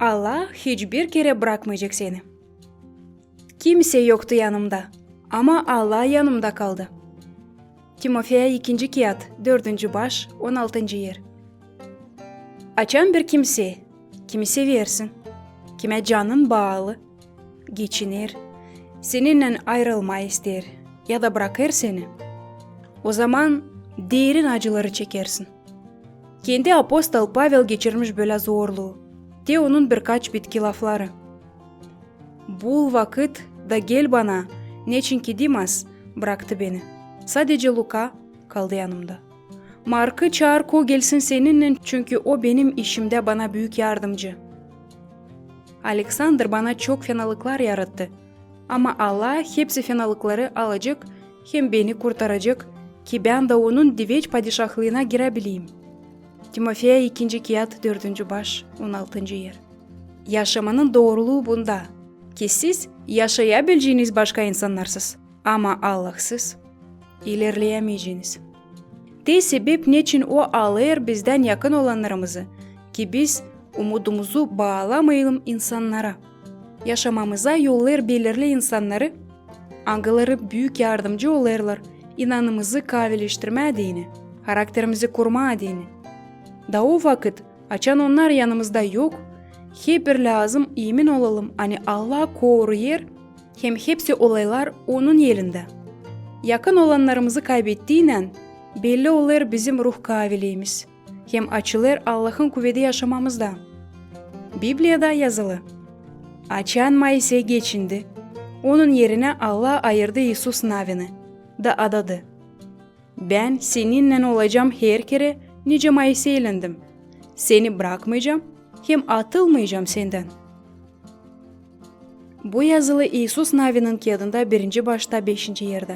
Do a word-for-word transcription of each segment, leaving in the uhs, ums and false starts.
Allah hiçbir kerä brakmayacek seni. Kimsey yoktu yanımda, ama Allah yanımda kaldı. Timofeya ikinci kiyat, dördüncü baş, on altıncı er. Açan bir kimsey, kimi seversin, kimä canın baalı, geçiner, seninnän ayırılmaa isteer ya da brakêr seni, o zaman derin acıları çekersin. Kendi apostol Pavel geçirmiş bölä zorluu. Te onun birkaç bitki lafları: "Bul vakıt da gel bana, neçinki Dimas braktı beni. Sadece Luka kaldı yanımda. Markı çaar, ko gelsin seninnän, çünkü o benim işimdä bana büük yardımcı." Aleksandr bana çok fenalıklar yarattı. Ama Allah hepsi fenalıkları alacek hem beni kurtaracek, ki bän da onun diveç padişahlıına giräbileyim. Timofeya ikinci kiyat, dördüncü baş, on altıncı er. Yaşamanın dooruluu bunda, ki siz yaşayabileceniz başka insannarsız, ama Allahsız ilerleyämeyeceniz. Te sebep, neçin O alêr bizdän yakın olannarımızı, ki biz umudumuzu baalamayalım insannara. Yaşamamıza yollêr belirli insannarı, angıları büük yardımcı olêrlar inanımızı kaaveleştirmää deyni, harakterimizi kurmaa deyni. Da o vakıt, açan onnar yanımızda yok, hep bir lääzım emin olalım, ani Allah koruyêr hem hepsi olaylar Onun elindä. Yakın olannarımızı kaybettiynän, belli olêr bizim ruh kaaveleyimiz hem açılêr Allahın kuvedi yaşamamızda. Bibliyada yazılı: "Açan Moisey geçindi, onun erinä Allah ayırdı İisus Navini da adadı: 'Bän seninnän olacam her kerä, nicä Moiseyländim. Seni brakmayacam hem atılmayacam sendän.'" Bu yazılı İisus Navinin kiyadında birinci başta beşinci erdä.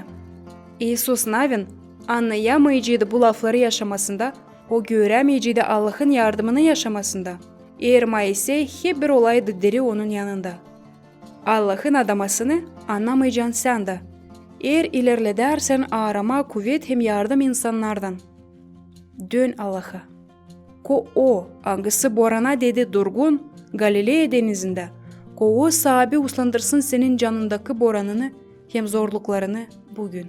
İisus Navin annayamayaceydı bu lafları yaşamasında, o görämeyeceydi Allahın yardımını yaşamasında, eer Moisey hep bir olaydı diri onun yanında. Allahın adamasını annamaycan sän dä, eer ilerledärsän aaramaa kuvet hem yardım insannardan. Dön Allaha. Ko O, angısı borana dedi: "Durgun" Galileya denizindä, ko O saabi uslandırsın senin canındakı boranını hem zorluklarını büün.